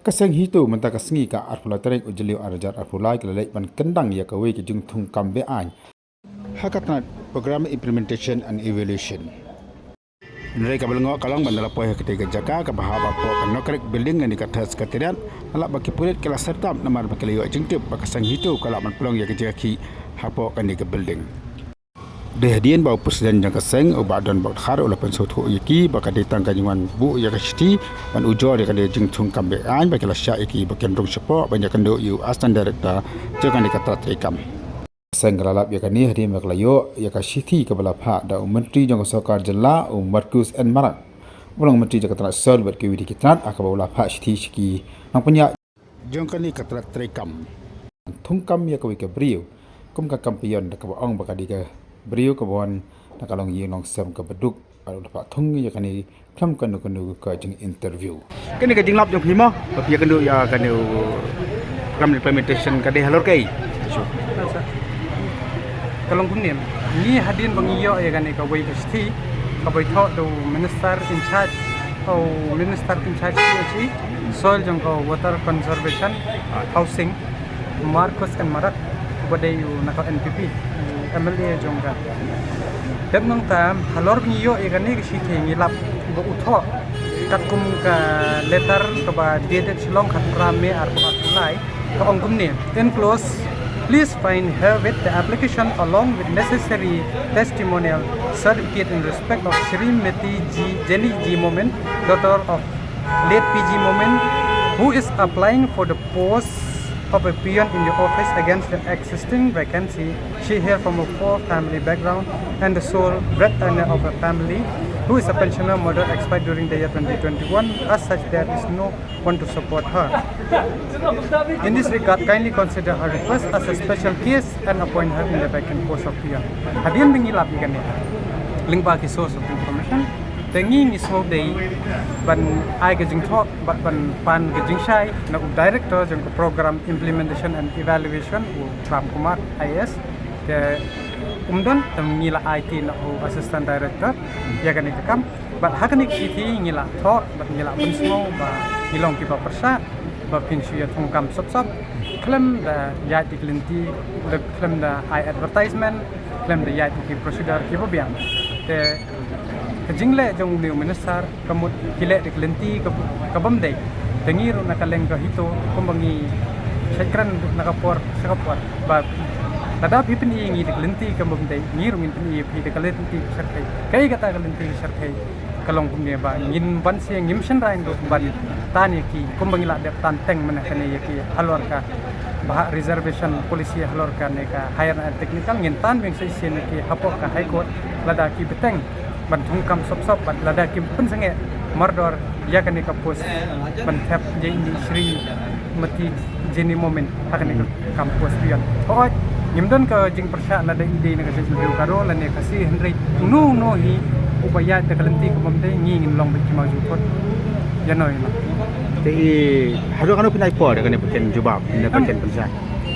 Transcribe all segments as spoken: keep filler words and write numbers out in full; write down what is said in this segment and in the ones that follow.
Ka seng HITO mynta ka sngi ka arphew lai tarik u Jylliew arhajar arphew lai ka la leit ban kyndang ïa kawei ka jingthungkam be-aiñ ha ka tnat Program Implementation and Evaluation. Hynrei kaba lyngngoh ka long ban da la poi ha katei ka jaka kaba hap hapoh ka Nokreik Building lane ka Third Secretariat, la lap ba ki pulit ki la serkap namar ba ki la ïoh jingtip ba ka seng HITO ka lah ban pynlong ïa ka jaka khih hapoh kane ka building. Dei hadien ba u president jong ka seng u Bah Donbok Dkhar u la pynsngewthuh ïa ki ba ka dei tang ka jingwan buh ïa ka shithi ban ujor ïa kane ka jingthungkam be-aiñ ba ki la shah ïa ki ba kin rung shapoh ban ïakynduh ïa u Assistant Director jong kane ka tnat treikam. Seng ka la lap ïa kane hadien ba ka la ïoh ïa ka shithi kaba la phah da u Myntri jong ka Sorkar Jylla u Marcuise N Marak, uba long Myntri jong ka tnat soil bad kiwei de ki tnat, ha kaba u la phah shithi sha ki nongpynïaid jong kane ka tnat treikam. Thungkam ïa kawei ka briew kum ka kam peon da kaba ong ba ka dei ka briew kaba wan na ka longïing longsem kaba duk, bad u la phah thung ïa kane khlem kano kano ka jing-interview. Kane ka jinglap jong phi mo ba phi ïakynduh ïa kane u Program Implementation ka dei halor kaei? Ka long kumne, ngi hadien ba ngi ïoh ïa kane kawei ka shithi kaba ithuh da u Minister in charge, u Minister in charge C H E, soil jong ka Water Conservation, Housing, Marcuise N Marak, uba dei u na ka N P P, u M L A jong ka. Dep nangta halor ba ngi ïoh ïa kane ka shithi ngi lap ba u thoh katkum ka letter kaba dated Shillong, khatphra May arphew arphew lai, ka ong kumne: Enclosed, please find herewith the application along with necessary testimonial certificate in respect of Shrimati G, Jenny G Momin, daughter of late P G Momin, who is applying for the post of a peon in your office against the existing vacancy. She hail from a poor family background and the sole breadwinner of a family who is a pensioner, mother expired during the year twenty twenty-one. As such, there is no one to support her. In this regard, kindly consider her request as a special case and appoint her in the vacant post of peon. Hadien ba ngi lap ïa kane lyngba ki source of information, te ngi ngi sngewdei ban ai ka jingthoh bad ban pan ka jingshai na u Director jong ka Program Implementation and Evaluation, u Ram Kumar I A S. Te um don, te ngi la aiti na u Assistant Director ïa kane ka kam. Bad ha kane ka shithi ngi la thoh bad ngi la pynsngew ba ngi long kiba pyrshah ba phin shu ïa thungkam sop sop khlem da ïaid da ki lynti, da khlem da ai advertisement, khlem da ïaid da ki procedure kiba biang. Te ka jingleh jong une u minister ka mut ki leh da ki lynti ka, ka bym dei. Te ngi ruh na ka liang ka HITO kumba ngi shait kren na ka por sha ka por ba lada phi pyni ïa ngi da ki lynti ka bym dei, ngi ruh ngin pyni ïa phi da ka lynti ka shyrkhei. Kaei kata ka lynti ka shyrkhei? Ka long kumne ba ngin ban sngewsih, ngim shynrang ruh ban tan ïa ki kumba ngi la dep tan teng mynne kane ïa ki halor ka ba hap reservation policy halor kane ka higher and technical, ngin tan biang shisien ïa ki hapoh ka High Court lada ki bteng ban thungkam sop sop bad lada ki pynsangeh mardor ïa kane ka post ban thep ïa ine i Shrimati Jenny Momin ha kane ka kam post peon. Hooid, ngim don ka jingpyrshah lada i dei na ka jaitbynriew Garo lane Khasi, hynrei uno uno hi uba ïaid da ka lynti ka bym dei ngi ngin long beit ki mawjingmut. Ïa no ïa no. Te i haduh kano phin ai por da kane ka ktien jubab, da kane ka ktien pynshai?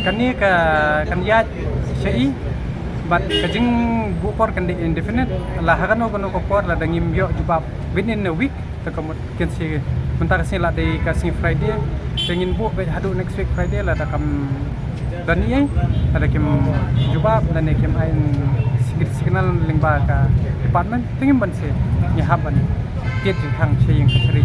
Kane ka kan ïaid sha i bad ka jingbuh por kan dei indefinite, la ha kano kano ka por lada ngim ïoh jubab within a week, te ka mut kin shu, mynta ka sngi la dei ka sngi Friday, te ngin buh beit haduh next week Friday, lada kam don ei ei, lada kim jubab lane kim ai sig-, signal lyngba ka department, te ngim ban shu, ngi hap ban tied jingkhang sha ïing kashari